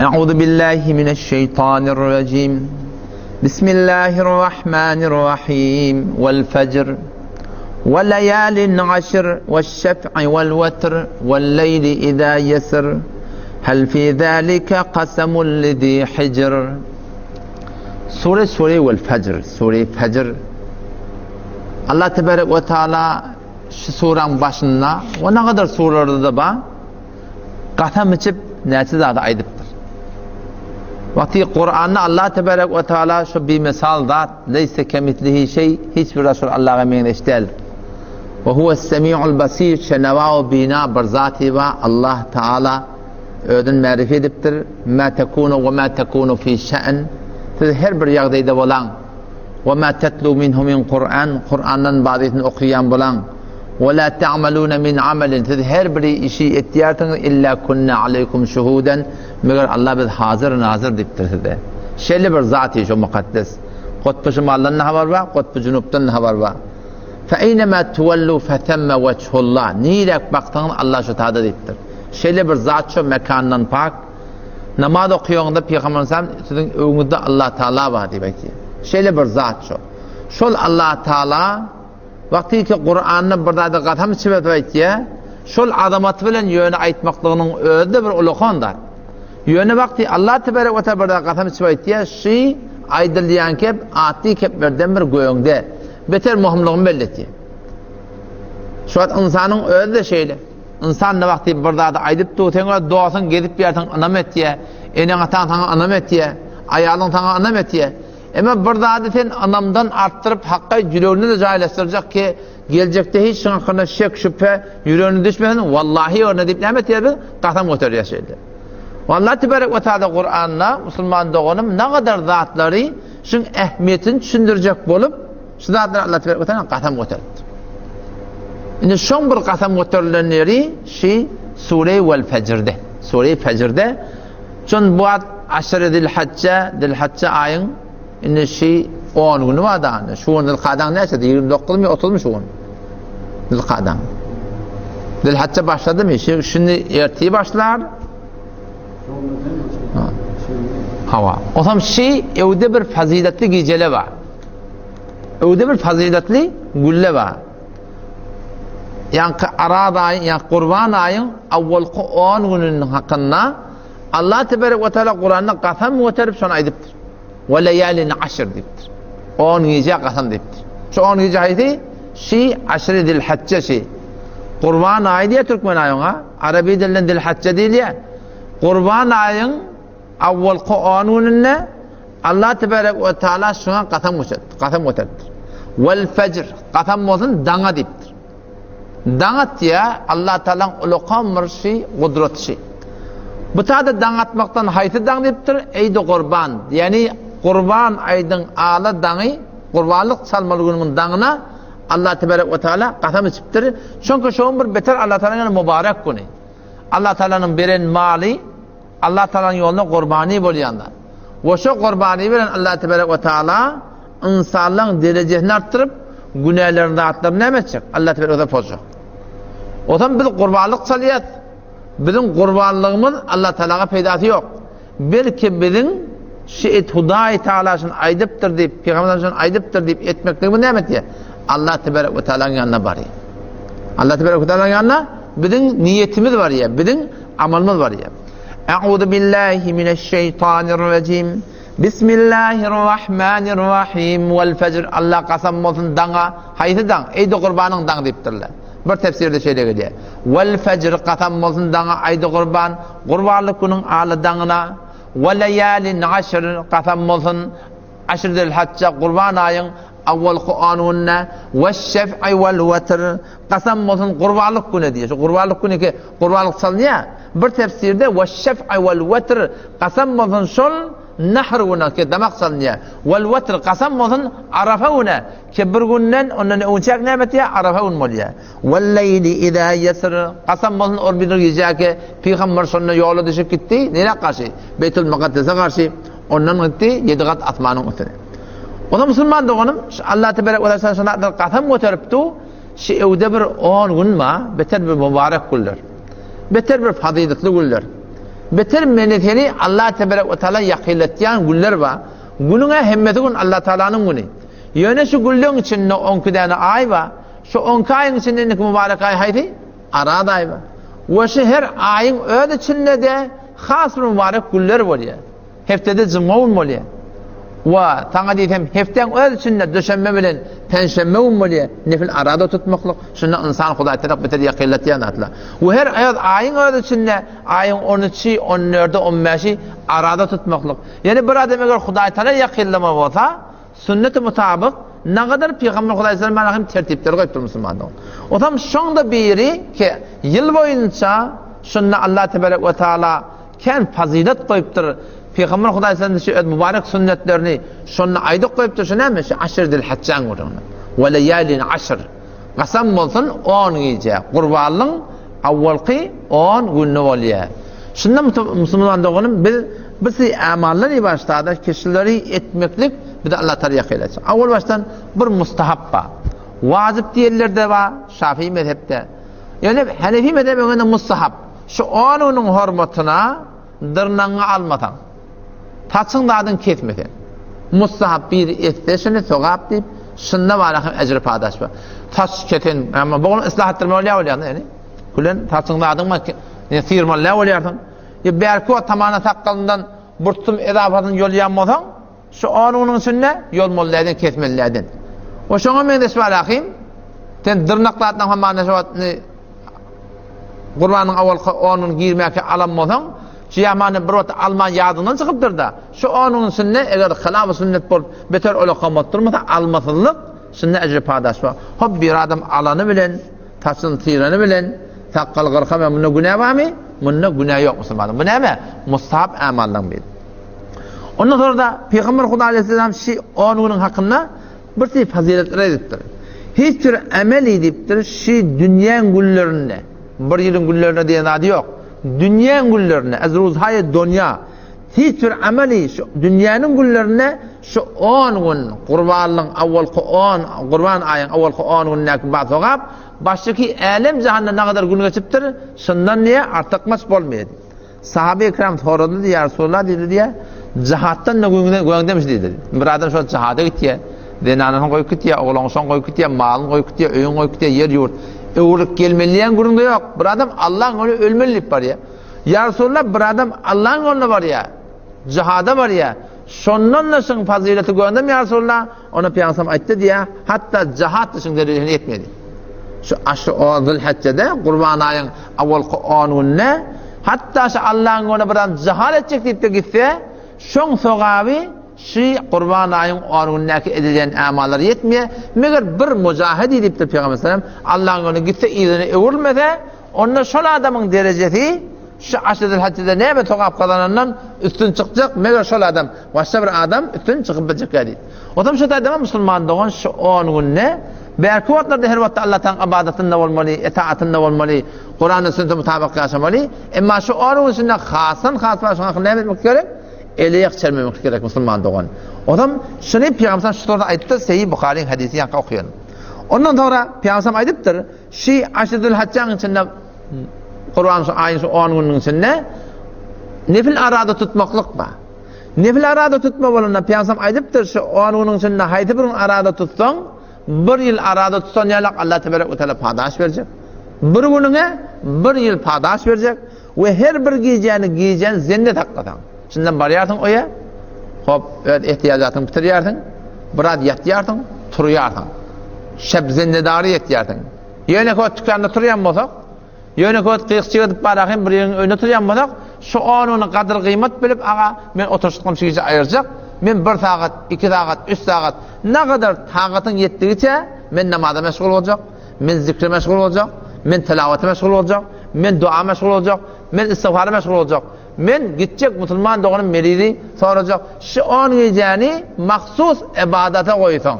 Euzu billahi mineşşeýtanirrajim. Bismillahirrahmanirrahim. Vel fecr. Ve leyalin aşr ve şef'i vel vetr vel leyli iza yesr. Hel fi zalika kasamun lizi hicr. Sure sure vel fecr. Sure fecr. Allah tebarek ve taala şu suraň başynda we nagadar suralarda-da bar Kasam içip näçe zady aýdypdyr. Wagty Kuranda Allah tebarek we taala şu bimesal zat leýse kemislihi şeý hiç bir zat şol Allaha meňzeş däl. We huves semiul basir şenawa we bina bir zaty bar Allah taala özüni märifi edipdir. Ma tekunu we ma tekunu fi şe'n siz her bir ýagdaýda bolaň. We ma tetlu minhu min Kur'an Kur'andan bazysyny okaýan bolaň. We la ta'maluna min amelin siz her bir işi etýärsiňiz illa kunna aleýkum şuhuden meger Allah biz hazyr nazyr diýipdir size. Şeýle bir zaty şo mukaddes. Gutby şymaldan-da habar bar, gutby junubdan-da habar bar. Fe eýnemâ tuwellû fethemme wechhullah niräk baksaňyz Allah şo tada diýipdir. Şeýle bir zat şo mekandan pak. Namaz okaýaňyzda Pygamber aleyhisselam siziň öňüňizde Allah Taala bar diýip aýtýar. Şeýle bir zat şo. Şol Allah Taala Wagty ki Kuranda bir zada gasam içip edip aýtýar, şol azamaty bilen ýöne aýtmaklygynyň özi-de bir ulakan zat. Ýöne wagty Allah tebarek we taala bir zada gasam içip aýtýar, şy aýdylýan kep atly keplerden bir göňde, beter möhümligini belli etýär. Şu wagt ynsanyň özi-de şeýle. Ynsan ne wagty bir zady aýdyp dur, sen öz dostuň gezip ýörseň ynam etýär, eneň-ataň saňa ynam etýär, aýalyň saňa ynam etýär. Emma bir zady sen ynamdan artdyryp hakga ýüreginde-de jaýlaşdyrjak ki, geljekde hiç şuň hakynda şek-şübhe ýüregine düşmesin, wallahi ýörne diýip näme etýäris biz? Kasam göterýäris şeýle. Allah tebarek we taala Kuranda musulman doganym nagadar zatlary şuň ähmiýetini düşündirjek bolup, şu zatlary Allah tebarek we taala kasam göteripdir. Indi şoň bir kasam göterilen ýeri şi Sure wel Fejrde. Sure Fejrde Şon bu wagt aşry zilhajja, zilhajja aýyň indi şi 10 güni bar da. Şu gün zilkadaň näçesi? 29 my, 30 my şu gün? Zilkadaň. Zilhajja başladymy? Şu şimdi ertir başlar. Hawa. Osam şi evde bir faziletli gecele bar. Evde bir faziletli gülle bar. Ýaňky Araz aýyň, ýa Gurban aýyň awwalky on gününiň hakynda Allah tebarek we taala Kuranda kasam göterip şony aýdypdyr. We leýalin aşr diýipdir. On gije kasam diýipdir. Şu on gije haýsy? Şi aşry zilhajja şi. Gurban aýy diýýär türkmen aýy oňa. Arabi dilinde zilhajja diýilýär. Gurban aýyň Awwalky on gününde Allah tebarek we taala şuňa kasam göteripdir, kasam göteripdir. Wal fejr, kasam bolsun daňa diýipdir. Daň atýar, Allah taalaň ulakan bir şi gudraty şi. Bu tada daň atmakdan haýsy daň diýipdir? Eýdi gurban, ýagny gurban aýdyň ala daňy, gurbanlyk çalmaly günüň daňyna Allah tebarek we taala kasam içipdir. Çünki şoň bir beter Allah taalaň ýany mübarek güni. Allah taalanyň beren maly Allah Taalanyň ýolunda gurbany bolýanlar. We şo gurbany bilen Allah tebarek we taala ynsanlaryň derejesini artdyryp, günälerini zatlaryny näme etjek? Allah tebarek we taala pozjak. Otam biz gurbanlyk çalýas. Biziň gurbanlygymyz Allah Taalaga peýdasy ýok. Belki biziň şu et Hudaý Taala şuny aýdypdyr diýip, Pygamber şuny aýdypdyr diýip etmekligimiz näme etýär? Allah tebarek we taalanyň ýanyna barýar. Allah tebarek we taalanyň ýanyna biziň niýetimiz barýar, biziň amalymyz barýar. A'udhu billahi mineşşeýtanirrajim. Bismillahirrahmanirrahim. Wal fejr. Allah kasam bolsun daňa. Haýsy daň? Eýdi gurbanyň daňy diýipdirler. Bir tefsirde şeýle gelýär. Wal fejr kasam bolsun daňa, aýdy gurban, gurbanlyk günüň aly daňyna. Wa leýalin aşr kasam bolsun Aşr Zilhajja gurban aýyň awwalky on gününe. We şef'i wal wetr kasam bolsun gurbanlyk güne diýýär. Şu gurbanlyk güni ki gurbanlyk çalynýar. Bir tefsirde we şef'i wal wetr kasam bolsun şol nahr güne ki damak çalynýar. Wal wetr kasam bolsun Arafa güne ki bir günden ondan öňçäk näme etýär? Arafa gün bolýar. Wal leýli iza ýesr kasam bolsun ol bir gije ki pygamber şonda ýola düşüp gitdi. Nirä garşy? Beýtul Mukaddese garşy. Ondan gitdi ýedi gat asmanyň üstüne. Onda musulman doganym, şu Allah tebarek we taala şonda kasam göteripdi. Şu evde bir 10 gün bar, beter bir mübarek günler. Beter bir faziletli günler. Beter meni seni Allah teberek we taala ýakynlatýan günler bar. Günüň-ä hemmesi gün Allah Taalanyň güni. Ýöne şu günleň içinde onki däne aý bar. Şu onki aýyň içinde indiki mübarek aý haýsy? Araz aýy bar. We şu her aýyň öz içinde-de has bir mübarek günler bolýar. Hepdede jumga gün bolýar. We saňa diýsem, hepdäň öz içinde duşenbe bilen penşenbe gün bolýar. Nefil arada tutmaklyk, şunda ynsan Hudaý tarap beter ýakynlatýan zatlar. We her öz aýyň öz içinde aýyň on üçi, on dördi, on bäşi arada tutmaklyk. Ýöne bir adam eger Hudaý tala ýakynlama bolsa, Sünnete mutabyk nagadar Pygamber Hudaý sallallahu hem tertipleri goýupdyr musulmanlygyň. Otam şoňda biri ki ýyl boýunça şunda Allah tebarek we taala kän fazylet goýupdyr. Pygamber Hudaý sallallahu şu öz mübarek sünnetlerini şonda aýdyp goýupdyr. Şu näme? Şu aşr zilhajjaň gürrüňini. We leýalin aşr. Kasam bolsun on gije Gurbanlyň awwalky on güni bolýar. Şunda musulman doganym biz bu si amallary başda kişileri etmeklik bizi Allah Taala ýakyn etsin. Awwal başdan bir mustahap bar. Wajyp diýenler-de bar, Şafii mezhepde. Ýöne Hanefi mezhebe görä mustahap. Şu on günüň hormatyna dyrnagyňy almasaň, saçyň zadyň kesmeseň, mustahap biri etse şuny sogap diýip, şunda bara hem ejir padaş bar. Saç kesen, amma bu gün yslah etdirmeli bolýar bolýar ýani. Gülen saçyň zadyň bar, ne syrmaly näme bolýarsyň? Ýa bärki wagt tamana sakgalyndan burtsum edapasyny ýolýan bolsaň, Şu on günüň içinde ýolmaly däden, kesmeli däden. We şoňa meňzeş bar ahym, sen dyrnak zatlaryň hamanyna şu wagt Gurbanyň awalky on gün girmäkä alan bolsaň, şu ýamany bir wagt alman ýadyňdan çykypdyr-da, şu on günüň içinde eger hylaf-y sünnet bolup beter olakam bolup durmasa, almasyzlyk şunda ejri padaş bar. Hop bir adam alany bilen, saçyny syrany bilen, sakgal gyrka bilen munda günä barmy? Munda günä ýok musulmanyň. Bu näme? Mustahap amallaryň biri. Ondan sonra-da Pygamber Huda aleyhisselam şi on günüň hakynda bir şey faziletler aýdypdyr. Hiç bir emel edipdir şi dünýäň günlerinde, bir ýylyň günlerinde diýen zady ýok. Dünýäň günlerinde, ez ruzhaýy donýa, hiç bir emeli şu dünýäniň günlerinde şu on gün gurbanlygyň awalky on, gurban aýyň awalky on günündäki bar sogap, başdaky älem jahanda nagadar gün geçipdir, şundan diýe artykmaç bolmaýar. Sahabe-i kiram sorady diýýär, Ýa Resulallah diýdi diýýär, jihatdan-da göňdemiş diýdi. Bir adam şol jihada gitýär, zenanasyny goýup gitýär, oglanşyny goýup gitýär, malyny goýup gitýär, öýüni goýup gitýär, ýer-ýurt. Öwrülip gelmeli diýen gürrüň-de ýok. Bir adam Allaň ýoluna ölmeli diýip barýar. Ýa Resulallah, bir adam Allaň ýoluna barýar, jihada barýar. Şondan-da şyň fazyleti göndem ýa Resulallah? Onda Pygamberimiz aýtdy diýýär, hatda jahat işiň derejesine ýetmedi. Şu aşry on Zülhijjede, Gurban aýyň awalky on gününde, hatda şu Allahyň ýoluna bir adam jahat etjek diýip-de gitse, şoň sogaby şu Gurban aýyň on günündäki edilýän amallara ýetmeýär. Meger bir mujahid diýipdir Pygamberimiz sallam, Allahyň ýoluna gitse yzyna öwrülmese, onda şol adamyň derejesi Şu aşry zülhijjede näme sogap gazanandan üstün çykjak, meger şol adam, başga bir adam üstün çykyp biljekkä diýip. Otam şu taýdama musulman dogan şu on günde bärki wagtlarda her wagtda Allah Tagalaň ybadatynda bolmaly, etaatynda bolmaly, Kurana sünnete mutabyk ýaşamaly. Emma şu on gün içinde hasdan has bar şoňa näme etmek gerek? Ele ýak çelmemek gerek musulman dogan. Otam şuny Pygamber şu soňra aýtdy, Seýi Buharyň hadysy ýaňky okaýan. Ondan soňra Pygamber aýdypdyr, şu aşry zülhijjäň içinde Gurban şu aýyň şu on gününiň içinde nefil arada tutmaklyk bar. Nefil arada tutma bolanda Pygamberimiz aýdypdyr, şu on günüň içinde haýsy bir gün arada tutsaň, bir ýyl arada tutan ýalak Allah tebarek we taala padaş berjek. Bir günüňe bir ýyl padaş berjek we her bir gijäni gijäni zende saklasaň. Şundan barýarsyň oýa, hop, öz ehtiýajatyňy bitirýärsiň, biraz ýatýarsyň, turýarsyň. Şeb zendedary ýetýärsiň. Ýöne köp tükanda turýan bolsak, ýöne köp gyýykçyk edip barahyn bir ýeriň öýünde turýan bolsak, şu onyny gadyr-gyýmat bilip, aga, men oturyşlykam şu gije aýyrjak, men bir sagat, iki sagat, üç sagat, nagadar tagatyň ýetdigiçe men namaza meşgul boljak, men zikre meşgul boljak, men tilawata meşgul boljak, men dua meşgul boljak, men istigfara meşgul boljak, men gitjek musulman doganym merizi sorajak, şu on gijäni mahsus ybadata goýsaň.